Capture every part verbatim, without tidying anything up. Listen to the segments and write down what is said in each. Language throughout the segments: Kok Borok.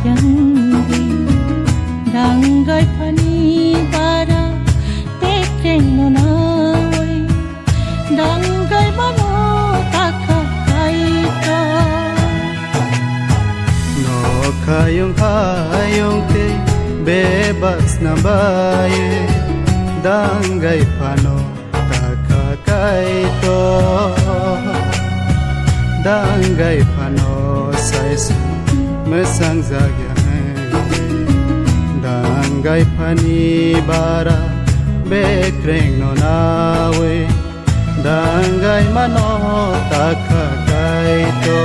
Yang di danggai phani bara pekreng no nawi danggai mano takha kaito. Nokhayung hayung te bebak snabai danggai phano. Takha kaito danggai phano saisa mwsang jakya hwnkhe danggai phani bara bekreng no nawi danggai mano takha kaito.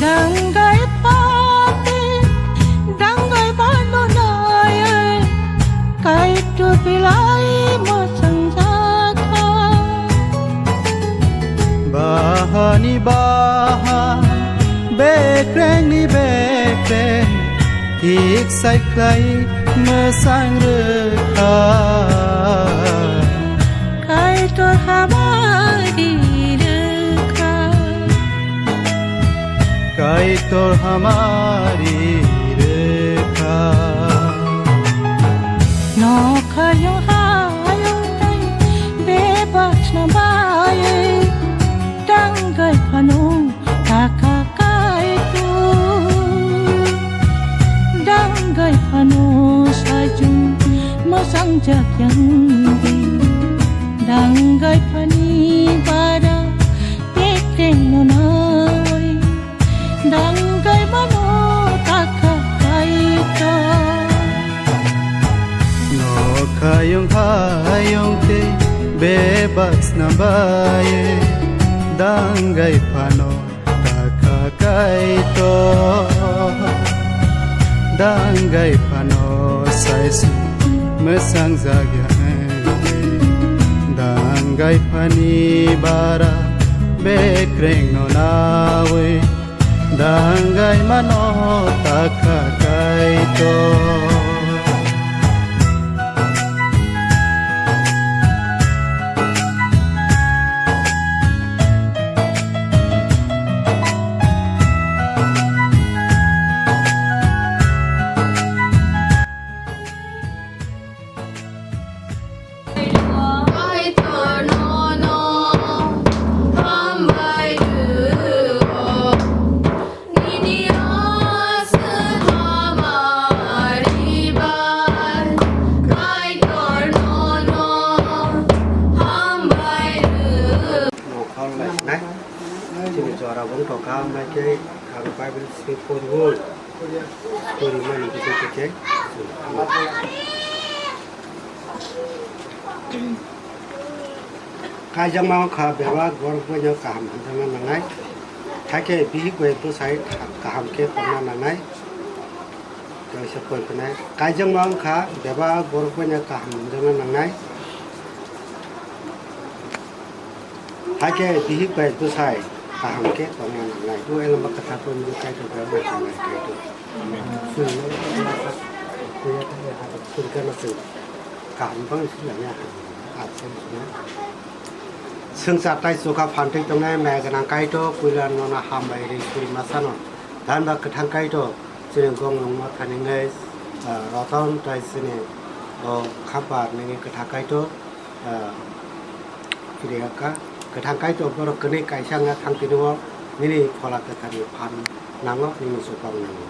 Danggai pati, danggai bano nai, kaitor bilai mwsang jakha. Bahani baha, bekrengni bekreng, thik sai khlai mwsang rwkha. Kaitor hamari rwkha. Kaitor hamari rwkha. Nokhayung hayung tei bebak sna bai danggai phano takha kaitor. Danggai phano sajung mwsang jak yang di. Danggai phani bara pekreng no nai. Danggai mano takha kaitor. Nokhayung hayung te bebak sna bai danggai phano takha kaitor. Danggai phano saisa mwsang jakya hwnkhe danggai phani bara bekreng no nawi danggai mano takha kaitor. Kaitor nono hambai rw-o, nini aswk hamari bai. Kaitor nono hambai rw-o. Nokhorlainai chini jora bwng tongkha, hambai khe ang Bible simi poriwo. Pori mani khe khe khe. Kaijakma wngkha bebak borok boino kaham hamjakna nangnai, hakhe bihik bai bwsai kaham khe tongna nangnai. Kaisa pori phinai, kaijakma wngkha bebak borok boino kaham hamjakna nangnai, hakhe bihik bai bwsai kaham khe tongna nangnai. O elembak kwthar pori Kaitor bai hambai Kaitor. Chwng no suri gana chwng kaham bang suri ya. Aswk suri. Swngchar tai chukha phan twi tongnai maya gwnang Kaitor, puila nono hambai ri suri masano. Dhanba kwthang Kaitor, chini gong longma thaningwi, ah, roton tai chini, oh, khampar nini kwthang Kaitor. Ah, phiriyakha. Kwthang Kaitor borok kwnwi kaisa wngna thang tini o nini phola kwtharni phan nango, nini chubak nango.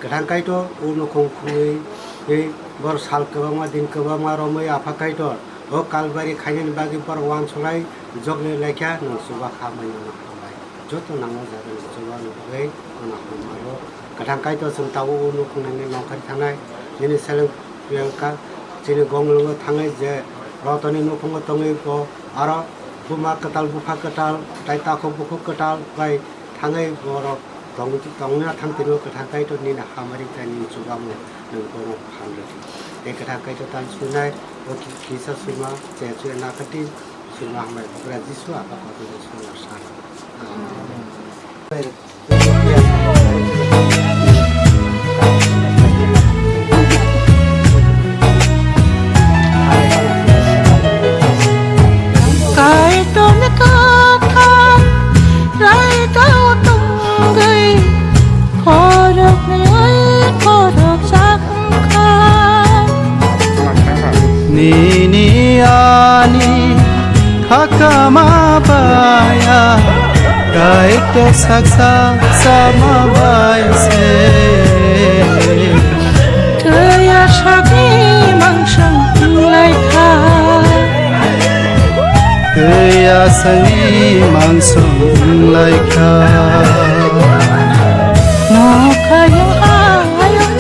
Kwthang Kaitor o nukhung khungwi tei borok sal kwbangma din kwbangma romwi Apha Kaitor o Kalbari khainani bagwi borok uansuknai jokni laikha nwng chubak kha mai nangma hambai. Joto nangma jagani chubani bagwi ano hamaro. Kwthang Kaitor chwng tabuk o nukhungnani nongkhorwi thangnai, nini seleng Priyanka chini gonglwngo thangwi je rotoni nukhungo tongwi bo aro buma kwtal, bupha kwtal, tai takhuk bukhuk kwtal bai thangwi borok Tong-, tongna thang tini o kwthar Kaitor nini hamari tei nini chubamu nwng bono phan rw di. Tei kwthar Kaitor tang sunai o ki-, kisa suma che chuya nakardi suma hambai bugra Jisu aka kotor suna sana. Amen. Kaitorni kwthar raidao tongwi, khoroknwi oi khoroksa wngkha. Nini ani khakama baya, Kaitor saksa sama bai se. Twiya sakni mangsong lai kha. Twiya sakni mangsong lai kha. Nokhayung ayung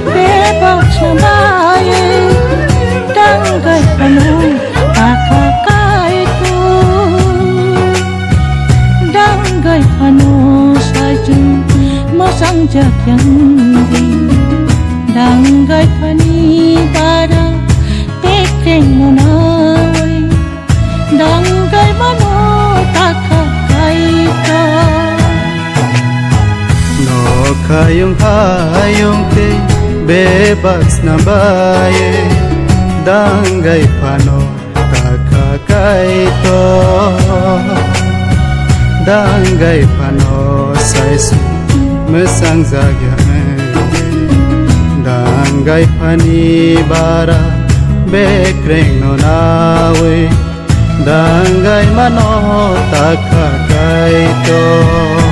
bebak sumai, tangkai phano aka Kaitor. Danggai phano saichung mwsang jak yang di. Danggai phani bara pekreng monai. Danggai mano takha Kaitor. Nokhayung ayung tei bebak sna bai. Danggai phano takha Kaitor. Danggai phano saichung mwsang jak yang. Danggai phani bara bekreng no nawi. Danggai mano takha Kaitor.